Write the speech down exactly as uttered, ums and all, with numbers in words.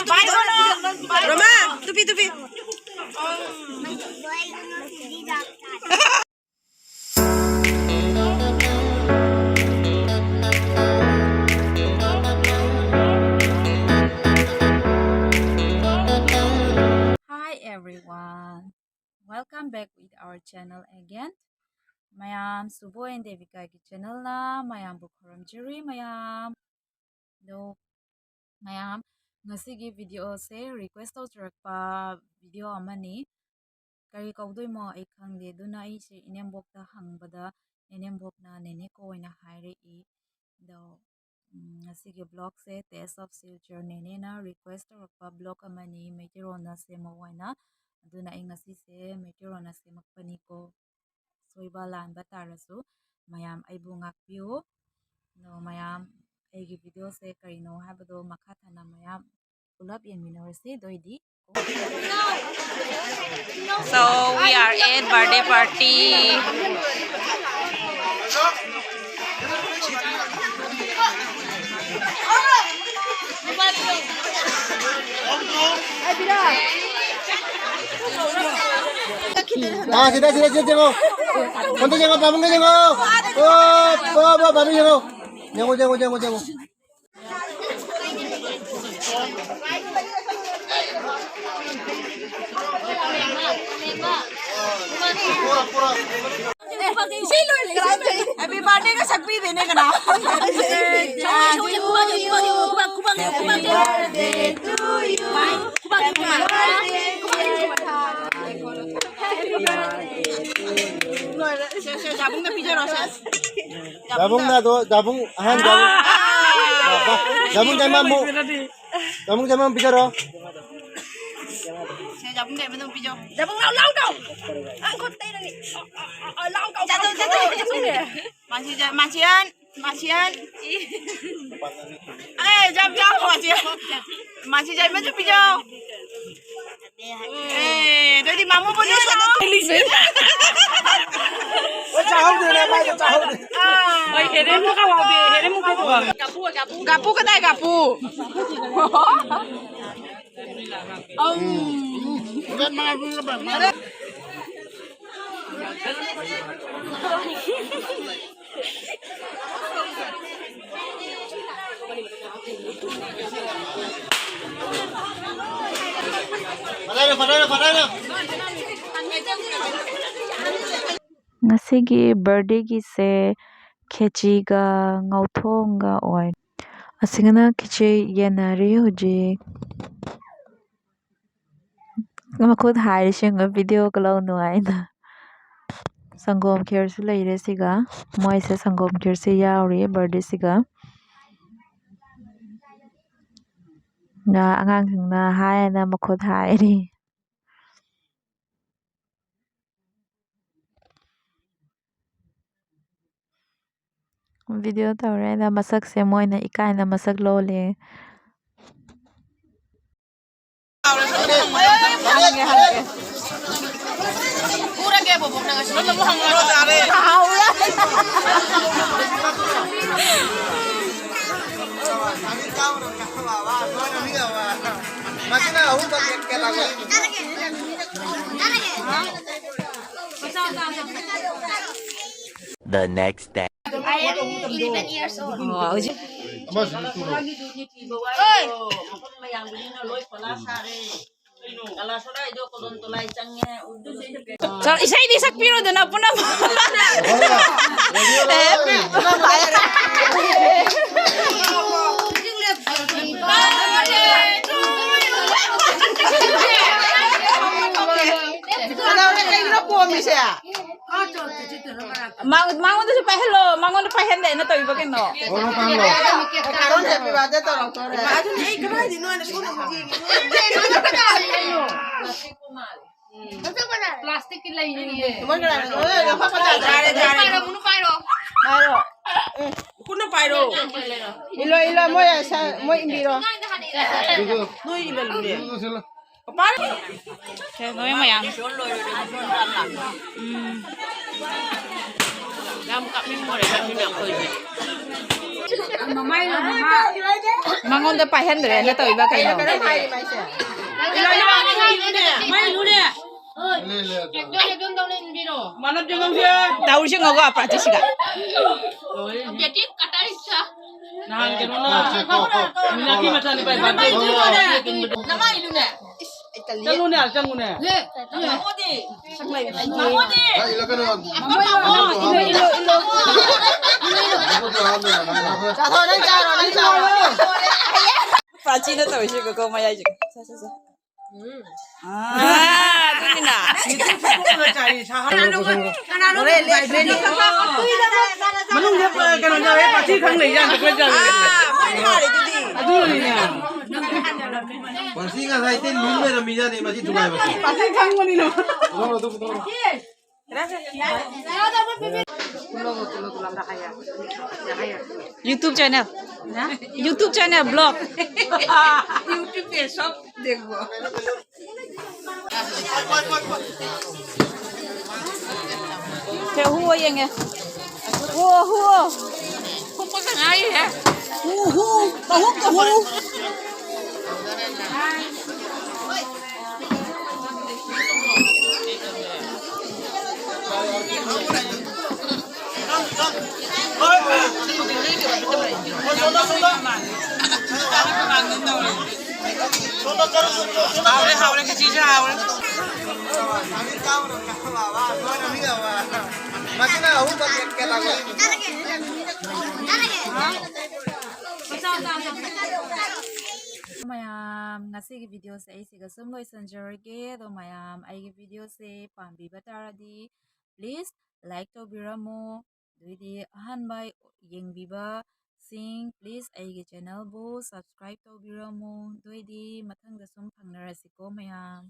Roma, tupi, tupi. Hi everyone. Welcome back with our channel again. ꯃꯌꯥꯝ, ꯁꯨꯕꯣꯏ and ꯗꯦꯕꯤꯀꯥꯒꯤ channelꯅ ꯃꯌꯥꯝꯕꯨ ꯈꯨꯔꯨꯝꯖꯔꯤ ꯃꯌꯥꯝ꯫ ꯑꯗꯣ ꯃꯌꯥꯝ, ꯉꯁꯤꯒꯤ videoꯁꯦ request ꯇꯧꯖꯔꯛꯄ video ꯑꯃꯅꯤ꯫ ꯀꯔꯤ ꯀꯧꯗꯣꯏꯃꯣ ꯑꯩ ꯈꯪꯗꯦ, ꯑꯗꯨꯅ ꯑꯩꯁꯦ ꯏꯅꯦꯝꯕꯣꯛꯇ ꯍꯪꯕꯗ ꯏꯅꯦꯝꯕꯣꯛꯅ ꯅꯦꯅꯦ ꯀꯧ ꯑꯣꯏꯅ ꯍꯥꯏꯔꯛꯏ꯫ ꯑꯗꯣ ꯎꯝ, ꯉꯁꯤꯒꯤ vlogꯁꯦ Taste of Silchar ꯅꯦꯅꯦꯅ request ꯇꯧꯔꯛꯄ vlog ꯑꯃꯅꯤ, ꯃꯩꯇꯩꯔꯣꯟꯗ ꯁꯦꯝꯃꯛꯑꯣ ꯍꯥꯏꯅ꯫ ꯑꯗꯨꯅ ꯑꯩ ꯉꯁꯤꯁꯦ ꯃꯩꯇꯩꯔꯣꯟꯗ ꯁꯦꯝꯃꯛꯄꯅꯤꯀꯣ꯫ ꯁꯣꯏꯕ ꯂꯥꯟꯕ ꯇꯥꯔꯁꯨ ꯃꯌꯥꯝ ꯑꯩꯕꯨ ꯉꯥꯛꯄꯤꯌꯨ꯫ ꯑꯗꯣ ꯃꯌꯥꯝ, ꯑꯩꯒꯤ videoꯁꯦ ꯀꯔꯤꯅꯣ ꯍꯥꯏꯕꯗꯣ ꯃꯈꯥ ꯇꯥꯅ ꯃꯌꯥꯝ ꯄꯨꯂꯞ ꯌꯦꯡꯃꯤꯟꯅꯔꯁꯤ꯫ ꯑꯗꯨ ꯑꯣꯏꯗꯤ, so we are at birthday party. ꯁꯤꯗ, ꯁꯤꯗ, ꯁꯤꯗ ꯌꯦꯡꯉꯣ꯫ ꯐꯣꯟꯗ ꯌꯦꯡꯉꯣ, ꯄꯥꯕꯨꯡꯗ ꯌꯦꯡꯉꯣ꯫ ꯑꯣ, ꯑꯣ, ꯑꯣ, ꯄꯥꯕꯨꯡ ꯌꯦꯡꯉꯣ꯫ ꯌꯦꯡꯉꯣ, ꯌꯦꯡꯉꯣ, ꯌꯦꯡꯉꯣ, ꯌꯦꯡꯉꯣ꯫ Happy birthday ꯒ ꯁꯛꯄꯤꯗꯦꯅꯦ ꯀꯅꯥ? ꯂꯣꯏꯔꯦ꯫ ꯁꯦ, ꯁꯦ, ꯗꯥꯕꯨꯡꯗ ꯄꯤꯖꯔꯣ, ꯁꯦ꯫ ꯗꯥꯕꯨꯡꯅ ꯑꯗꯣ, ꯗꯥꯕꯨꯡ, ꯑꯍꯟ ꯗꯥꯕꯨꯡ꯫ ꯗꯥꯕꯨꯡ ꯆꯥꯏꯃꯥ ꯑꯃꯨꯛ꯫ ꯗꯥꯕꯨꯡ ꯆꯥꯏꯃꯥ ꯑꯃꯨꯛ ꯄꯤꯖꯔꯣ꯫ ꯁꯦ, ꯗꯥꯕꯨꯡ ꯆꯥꯏꯃꯥꯗ ꯑꯃꯨꯛ ꯄꯤꯖꯧ꯫ ꯗꯥꯕꯨꯡ ꯂꯥꯎ, ꯂꯥꯎ, ꯂꯥꯎ꯫ ꯑ, ꯈꯨꯠ ꯇꯩꯔꯅꯤ꯫ ꯑ, ꯑ, ꯑ, ꯂꯥꯎ, ꯂꯥꯎ, ꯆꯠꯂꯣ, ꯂꯥꯎ, ꯆꯠꯂꯣ꯫ ꯂꯥꯎ꯫ ꯃꯥꯁꯤ ꯆꯥꯏ-, ꯃꯥꯁꯤꯌꯥꯟ, ꯃꯥꯁꯤꯌꯥꯟ꯫ ꯑꯦ, ꯌꯥꯝ ꯆꯥꯎ, ꯃꯥꯁꯤꯌꯥꯟ꯫ ꯃꯥꯁꯤ ꯆꯥꯏꯃꯥꯁꯨ ꯄꯤꯖꯧ꯫ ꯑꯦ, ꯑꯗꯨꯗꯤ ꯃꯥꯃꯣ ꯄꯨꯟꯅ ꯁꯥꯟꯅ-, ꯆꯥꯍꯧꯗ꯭ꯔꯦꯅꯦ, ꯃꯥꯏꯗꯣ ꯆꯥꯍꯧꯗ꯭ꯔꯦ꯫ ꯑꯥ꯫ ꯍꯣꯏ, ꯍꯦꯔꯦꯟ ꯃꯨꯛ ꯀꯥꯎꯍꯧꯗꯦ, ꯍꯦꯔꯦꯟ ꯃꯨꯛ ꯀꯥꯎꯍꯧꯗꯦ꯫ ꯒꯥꯄꯨ ꯀꯗꯥꯏ ꯒꯥꯄꯨ? ꯉꯁꯤꯒꯤ ꯕꯥꯔꯗꯦꯒꯤꯁꯦ ꯈꯦꯆꯤꯒ ꯉꯧꯊꯣꯡꯒ ꯑꯣꯏ꯫ ꯑꯁꯤꯒꯅ ꯈꯦꯆꯤ ꯌꯦꯟꯅꯔꯤ ꯍꯧꯖꯤꯛ꯫ ꯃꯈꯨꯠ ꯍꯥꯏꯔꯤꯁꯤꯡ ꯚꯤꯗꯤꯑꯣꯒ ꯂꯧ ꯅꯨꯡꯉꯥꯏꯅ꯫ ꯁꯪꯒꯣꯝ ꯈꯦꯔꯁꯨ ꯂꯩꯔꯦ ꯁꯤꯒ꯫ ꯃꯣꯏꯁꯦ ꯁꯪꯒꯣꯝ ꯈꯦꯔꯁꯦ ꯌꯥꯎꯔꯤ ꯕꯥꯔꯗꯦꯁꯤꯒ꯫ ꯑꯉꯥꯡꯁꯤꯡꯅ ꯍꯥꯏꯅ ꯃꯈꯨꯠ ꯍꯥꯏꯔꯤ꯫ ꯚꯤꯗꯤꯑꯣ ꯇꯧꯔꯦ꯫ ꯑꯗ ꯃꯁꯛꯁꯦ ꯃꯣꯏꯅ ꯏꯀꯥꯏꯅ ꯃꯁꯛ ꯂꯣꯜꯂꯦ꯫ The next day. I am eleven years old. ꯑꯣ, ꯍꯧꯖꯤꯛ ꯑꯃꯁꯨ ꯄꯨꯔꯛꯑꯣ꯫ ꯃꯌꯥꯝꯒꯤꯅꯤꯅ ꯂꯣꯏ ꯄꯂꯥ ꯁꯥꯔꯦ꯫ ꯀꯂꯥ ꯁꯣꯗꯥꯏꯗꯣ ꯀꯣꯗꯣꯟ ꯇꯣꯂꯥꯏ ꯆꯪꯉꯦ꯫ ꯆꯠ-, ꯏꯁꯩꯗꯤ ꯁꯛꯄꯤꯔꯣꯗꯅ ꯄꯨꯟꯅ꯫ ꯀꯩꯗꯧꯔꯦ? ꯀꯩꯒꯤꯅꯣ ꯄꯣꯝꯃꯤꯁꯦ? ꯃꯉꯣꯟꯗꯁꯨ ꯄꯥꯏꯍꯜꯂꯣ, ꯃꯉꯣꯟꯗ ꯄꯥꯏꯍꯟꯗꯦ ꯑꯩꯅ ꯇꯧꯔꯤꯕ ꯀꯩꯅꯣ? ꯀꯥꯔꯣꯟ ꯍꯦꯄꯤ ꯕꯥꯔꯗꯦ ꯇꯧꯔꯛꯇꯣꯔꯦ꯫ ꯑꯗꯨꯅꯦ ꯑꯩ ꯀꯃꯥꯏꯅ ꯅꯣꯏꯅ ꯁꯣꯝꯗ ꯍꯧꯖꯤꯛ ꯄ꯭ꯂꯥꯁꯇꯤꯛꯀꯤ ꯂꯩꯅꯤꯌꯦ꯫ ꯃꯣꯏ ꯀꯅꯥꯅꯣ? ꯌꯥꯔꯦ, ꯌꯥꯔꯦ꯫ ꯄꯥꯏꯔꯣ, ꯄꯥꯏꯔꯣ꯫ ꯄꯥꯏꯔꯣ꯫ ꯈꯨꯠꯅ ꯄꯥꯏꯔꯣ꯫ ꯏꯜꯂꯣ, ꯏꯜꯂꯣ, ꯃꯣꯏ ꯁ-, ꯃꯣꯏ ꯏꯟꯕꯤꯔꯣ꯫ ꯅꯣꯏ ꯏꯜꯂꯜꯂꯨꯅꯦ꯫ ꯁꯦ, ꯅꯣꯏ ꯃꯌꯥꯝ꯫ ꯎꯝ꯫ ꯃꯉꯣꯟꯗ ꯄꯥꯏꯍꯟꯗ꯭ꯔꯦꯅ ꯇꯧꯔꯤꯕ ꯀꯩꯅꯣ? ꯇꯧꯔꯤꯁꯤ ꯉꯧꯒ ꯄ꯭ꯔꯥꯇꯤꯁꯤꯒ꯫ ꯅꯍꯥꯟ ꯀꯩꯅꯣꯅ ꯃꯤꯅꯥꯛꯀꯤ ꯃꯆꯥꯅꯨꯄꯥ ꯕꯥꯔꯗꯦ꯫ ꯆꯠꯂꯨꯅꯦ, ꯆꯪꯉꯨꯅꯦ꯫ ꯄ꯭ꯔꯥꯆꯤꯅ ꯇꯧꯔꯤꯁꯤꯒꯀꯣ ꯃꯌꯥꯏꯁꯦ꯫ ꯁꯦ, ꯁꯦ, ꯁꯦ꯫ ꯑꯥ, ꯑꯗꯨꯅꯤꯅ꯫ ꯃꯅꯨꯡꯗ ꯀꯩꯅꯣ ꯌꯥꯎꯋꯦ, ꯄꯥꯊꯤ ꯈꯪ ꯂꯩ ꯌꯥꯝ ꯇꯧꯈꯠ ꯌꯥꯎꯋꯦ꯫ ꯑꯗꯨꯅꯤꯅꯦ꯫ ꯃꯁꯤ ꯉꯁꯥꯏ ꯇꯤꯟ ꯃꯨꯟ ꯂꯩꯔꯝꯃꯤꯖꯥꯠꯅꯤ, ꯃꯁꯤ ꯊꯨꯒꯥꯏꯕꯁꯦ꯫ ꯄꯥꯊꯤ ꯈꯪꯕꯅꯤꯅ꯫ YouTube channel. YouTube channel, vlog. YouTube पे सब देखो। ꯁꯦ, ꯍꯨ ꯌꯦꯡꯉꯦ꯫ ꯍꯨ, ꯍꯨ꯫ ꯍꯨ, ꯍꯨ꯫ ꯃꯍꯨꯠ ꯇꯧꯍꯧ꯫ ꯍꯥꯎꯔꯦ, ꯍꯥꯎꯔꯦ, ꯉꯁꯤꯁꯨ ꯍꯥꯎꯔꯦ꯫ ꯃꯌꯥꯝ, ꯉꯁꯤꯒꯤ videoꯁꯦ ꯑꯩ ꯁꯤꯒ ꯁꯨꯝ ꯂꯣꯏꯁꯤꯟꯖꯔꯒꯦ꯫ ꯑꯗꯣ ꯃꯌꯥꯝ, ꯑꯩꯒꯤ videoꯁꯦ ꯄꯥꯝꯕꯤꯕ ꯇꯥꯔꯗꯤ, please like ꯇꯧꯕꯤꯔꯝꯃꯣ꯫ ꯑꯗꯨꯏꯗꯤ ꯑꯍꯥꯟꯕ ꯌꯦꯡꯕꯤꯕꯁꯤꯡ, please ꯑꯩꯒꯤ channelꯕꯨ subscribe ꯇꯧꯕꯤꯔꯝꯃꯣ꯫ ꯑꯗꯨꯏꯗꯤ ꯃꯊꯪꯗ ꯁꯨꯝ ꯐꯪꯅꯔꯁꯤꯀꯣ ꯃꯌꯥꯝ꯫